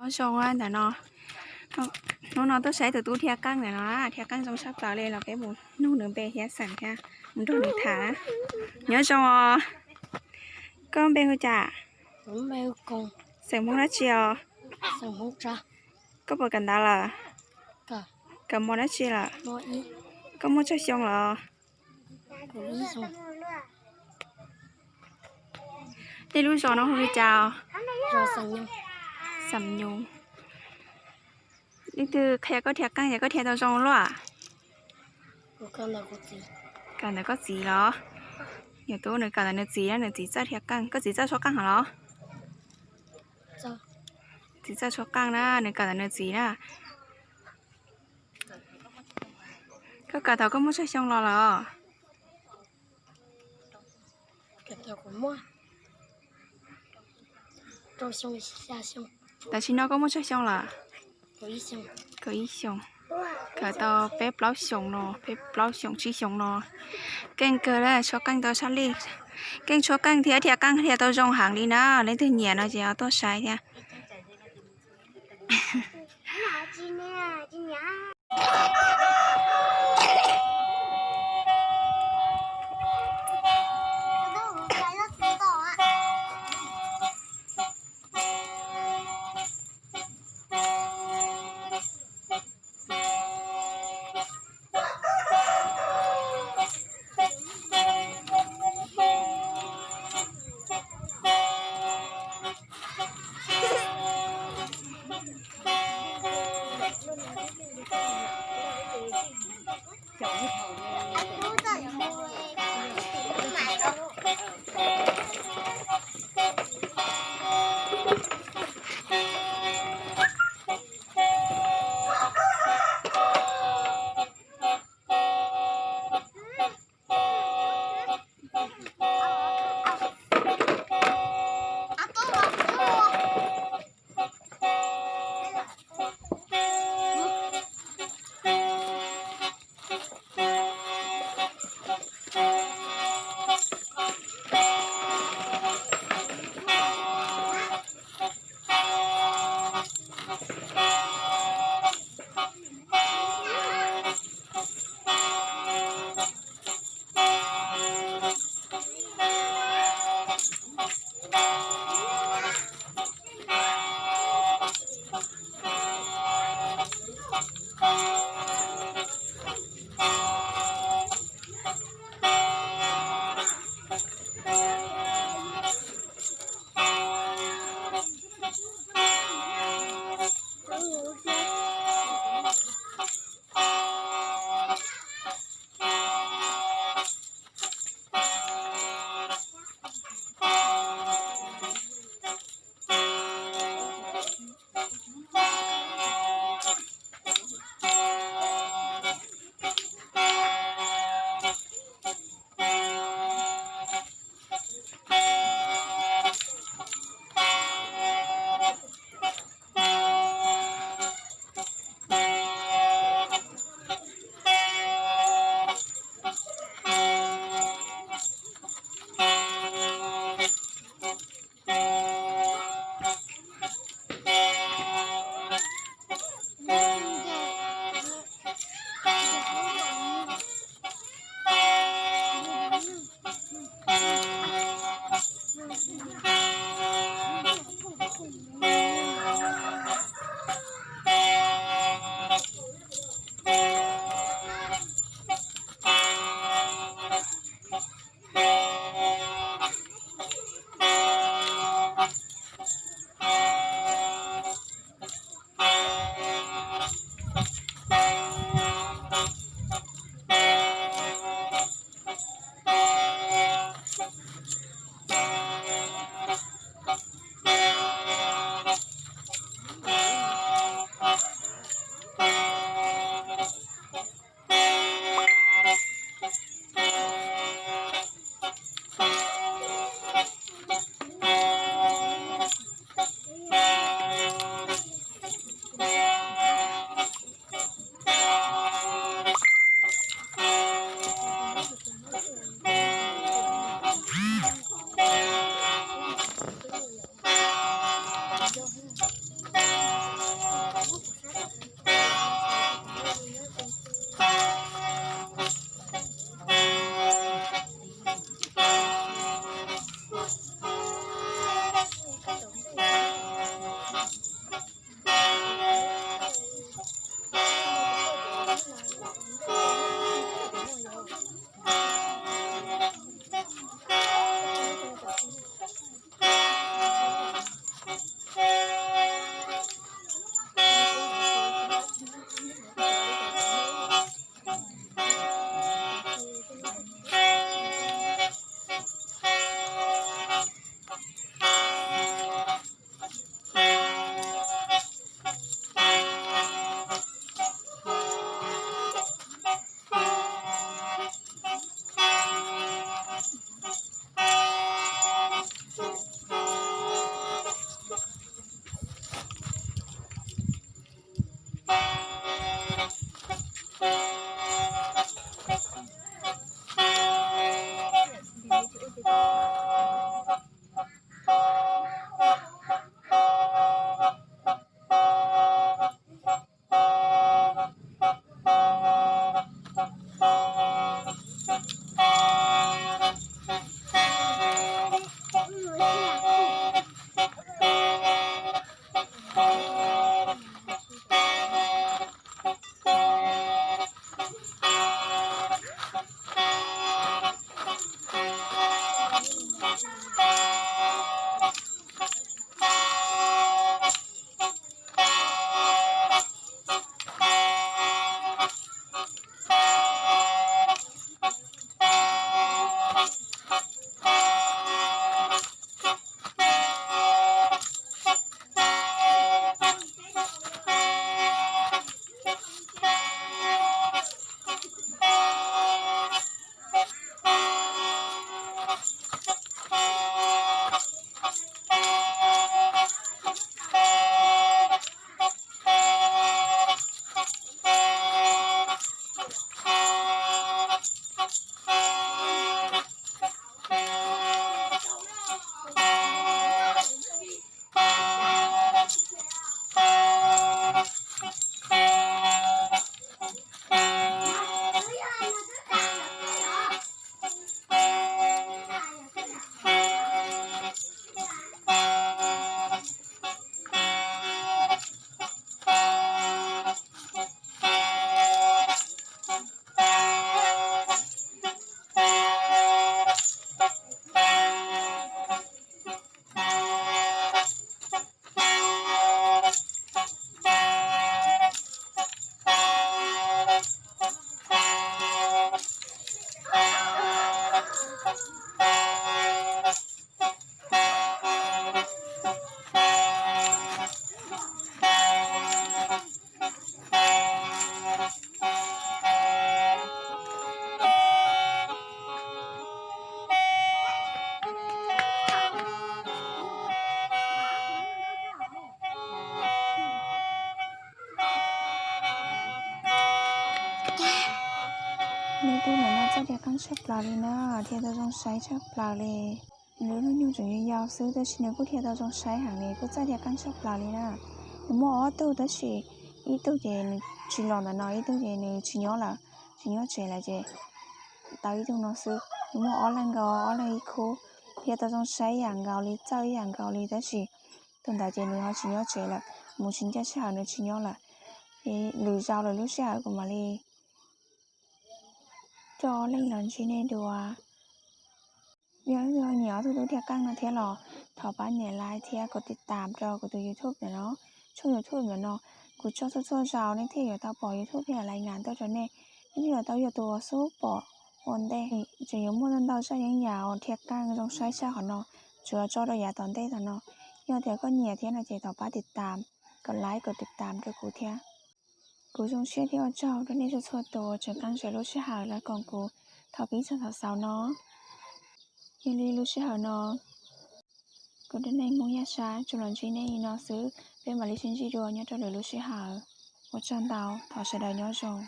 Nyob zoo ntawm no, hnub no tuaj saib tus tub dhia qeej ntawm no, dhia qeej zoo tshaj plaws li los peb mus nug nws npe thiab xeem thiab mus nrog nws tham. Nyob zoo os, koj npe hu cas? Xeem Hmoob dab tsi os? Koj puas kawm ntawv lawm? Kawm mos dab tsi lawm? Koj muaj tsawg xyoo lawm? Nej lub zos no hu li cas? Xam Nyoos. Leej twg qhia koj dhia qeej es koj dhia tau zoo luaj? Kawm ntawm koj txiv los? Yog tub nws kawm ntawm nws txiv na, nws txiv txawj dhia qeej. Koj txiv txawj tshuab qeej los? Txiv txawj tshuab qeej na, nws kawm ntawm nws txiv na. Koj kawm thaum koj muaj tsawg xyoo los lawm? Tam sim no koj muaj tsawg xyoo lawm? Kaum ib xyoo. Kawm tau peb plaub xyoos no, peb plaub xyoos tsib xyoos no. Keej kawg, tshuab qeej tau sab lij. Keej tshuab qeej thiab dhia qeej dhia tau zoo heev li na, leej twg nyiam no ces tuaj saib thiab. Nws tus ntawm no txawj dhia qeej tshaj plaws li na, dhia tau zoo saib tshaj plaws li. Nws lub hnub nyoog tseem yau yau xwb tab sis nws kuj dhia tau zoo saib heev li, kuj txawj dhia qeej tshaj plaws li na. Nws muaj ob tug tab sis ib tug ces nws tsis los ntawm no, ib tug ces nws tsis nyob lawm, tsis nyob tsev lawm ces tau ib tug no xwb. Nws muaj ob leeg nkaus, ob leeg ib khub, dhia tau zoo saib ib yam nkaus li, txawj ib yam nkaus li tab sis tus ntawd ces nws ho tsis nyob tsev lawm, mus tsis ncaj sij hawm nws tsis nyob lawm. Lwm zaus lwm lub sij hawm kuv mam li coj ob leeg los ntsib nej dua. Yog leej twg nyiam ob tug tub dhia qeej no thiab los thov pab nias like thiab kov tiv tam rau kuv tus YouTube ntawm no, tshooj YouTube ntawm no. Kuv tso txhua txhua zaus nej thiaj yuav tau pom YouTube thiab lais ngas tuaj rau nej, nej thiaj yuav tau yog tus uas xub pom ua ntej. Tseem yuav muaj ntau ntau zaj yeeb yam uas dhia qeej zoo saib tshaj qhov no, tsuas tso rau yav tom ntej tom no. Yog tias koj nyiam thiab no ces thov pab tiv tam, kov like kov tiv tam rau kuv thiab. Kuv zoo siab thiab ua tsaug rau nej txhua txhua tus uas tseem qee zem lub sij hawm los koom kuv thaum pib txog thaum xaus no. Yog li lub sij hawm no kuv Dab Neeg Hmoob Yaj Sab tsuas los ntsib nej li no xwb, peb mam li sib ntsib dua nyob rau lwm lub sij hawm. Ua tsaug ntau, thov sawv daws nyob zoo.